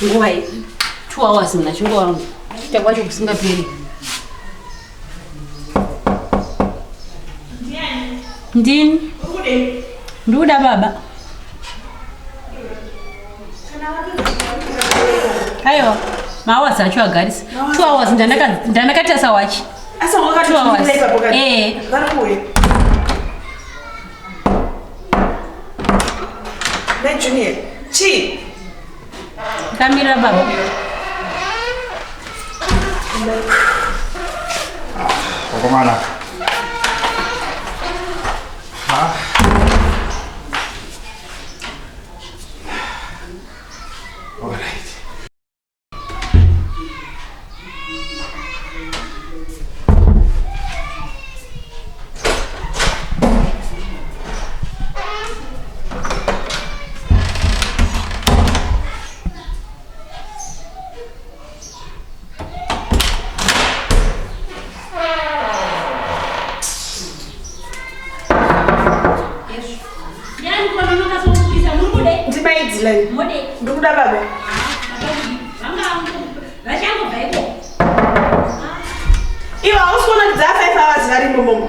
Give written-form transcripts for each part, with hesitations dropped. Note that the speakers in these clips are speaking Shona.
Nguva iyi 2 hours muna chingova kuita kwacho kusingaperi. Ndini. Ndikuda baba. Aiwa, mahours acho agarisa. 2 hours ndandakatasa wachi. 2 hours. Eh. Junior, chii? Kamira baba. Wakomana. Ah. All right. Ndikuda baba. Iwe hausi kuona kuti dzaa 5 hours varimo momo.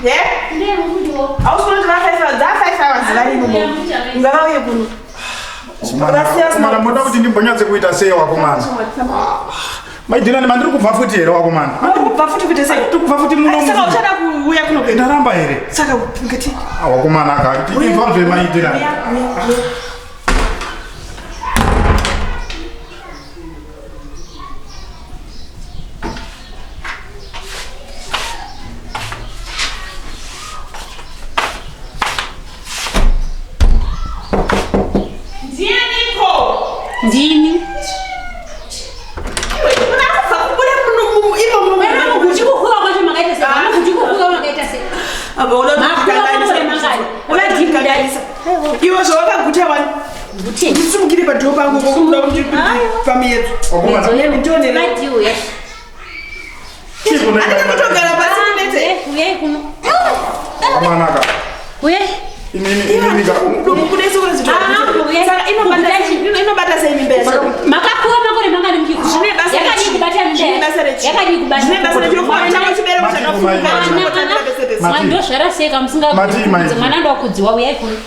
Ye? Hausi kuona kuti vaa 5 hours, dzaa 5 hours varimo momo. Ngavauye kuno. Mara moda kuti ndimbonyatse kuita sei wakomana? Maidinani mandiri kubva futi here wakomana? Kubva futi kuita sei? Ndiri kubva futi muno. Saka uchada kuuya kuno kwedu? Ndaramba here? Saka ngati. Wakomana ka, inzwa zve maidinani. Ndini. Iwe zvawakaguta wani ndisumukire padhoo pangu kokuda kuti pamiedzo andikutogara pasi kunete Wakomana ka. Inobata sei mimba yacho? Makapuwa makore mangani mukikuyakadii kubata mimba yakadii kubata ndozvara sei kamusinga mwana ndokudziwa uyai kuno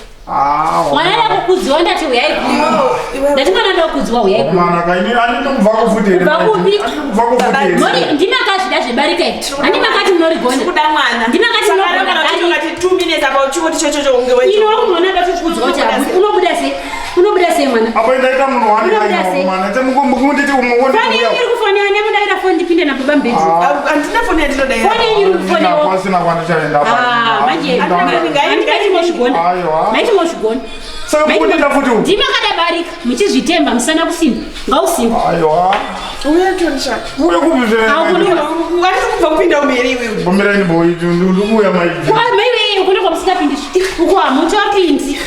mwana ndakukudziwa ndati uyai kuno ndati mwana ndakukudziwa uyai kuno kubva kupi ndimi akazvida zvebarika iri handi makati munorigona ndimi akati munogona ino wakumwana ndatokukudziwa kuti unobuda sei unobuda sei mwana Apo ndaita munhu wani mwana munditi foni yenyu iri kufonera nemudaira foni ndipinde nababa mbedzi Handina foni yandinodaira. Foni yenyu iri kufonewa. Pasina kwandichaenda. Manje maiti mozvigona. Maiti mozvigona. Saka kundida futi uku. Ndimi akadabarika muchizvitemba musana kusimba ngausimba. Aiwa. Uya Tonisha. Uya kupi zve? Aukuniwa. Wati kubva kupinda umheri iwewe. Bomirani boy ndikuuya mai. Kwa mai wewe kune kwamusingapindi. Uko hamuchapindi.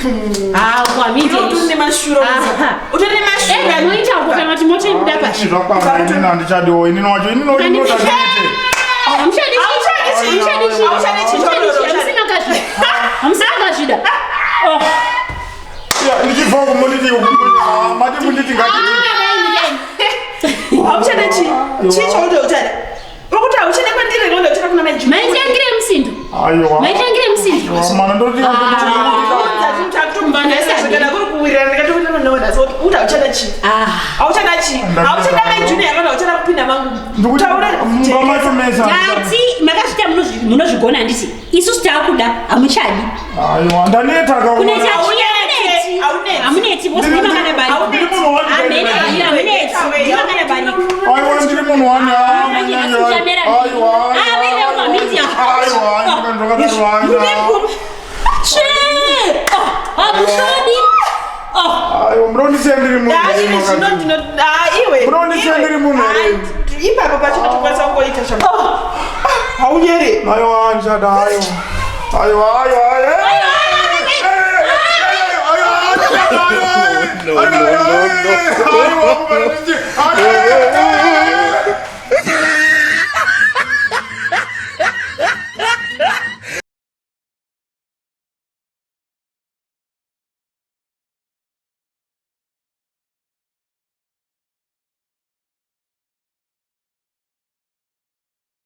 Ah, uko hamindi. Utori nemashura. Utori nemashura. Eh, munoita uko kana kuti moto ibuda pashi. Zvakwana inini handichadiwo inini wacho inini wacho ndinoda ndiite. Hamuchadi chii? Hamuchadi chii? Hauchadi chii? Hamuchadi chii? Hamusina kazvida. Hamusina kazvida. Oh. Ya, ndichibva uko monditi mati munditi ngati. Hauchada chii? Chii chauti hauchada? Ukuti hauchada kwandiri here uchada kuna mai Junior? Maitangire musindo. Aiwa. Maitangire musindo. Mwana ndoti Kana kuri kuwirirana ndikatowirirana nawe nhasi kuti hauchada chii? Hauchada chii? Hauchada mai Junior kana hauchada kupinda mangu. Taura mamatomesa. Tati makazvita munozvigona handiti? Isusu taakuda hamuchadi. Aiwa ndaneta ka. Kuneta hamuneti vose ndimakadabarika. Ndiri munhu wani. Hamuneti ndimakadabarika. Aiwa ndiri munhu wani. Aiwa. Aiwa. Aiwa. Hamuchadi. Aiwa munondisiya ndiri munhu. Munondisiya ndiri munhu here? Ipapo pacho tokwanisa kungoita shamba. Haunyere. Aiwa ndichada aiwa. Aiwa aiwa aiwa. No, no, no, no.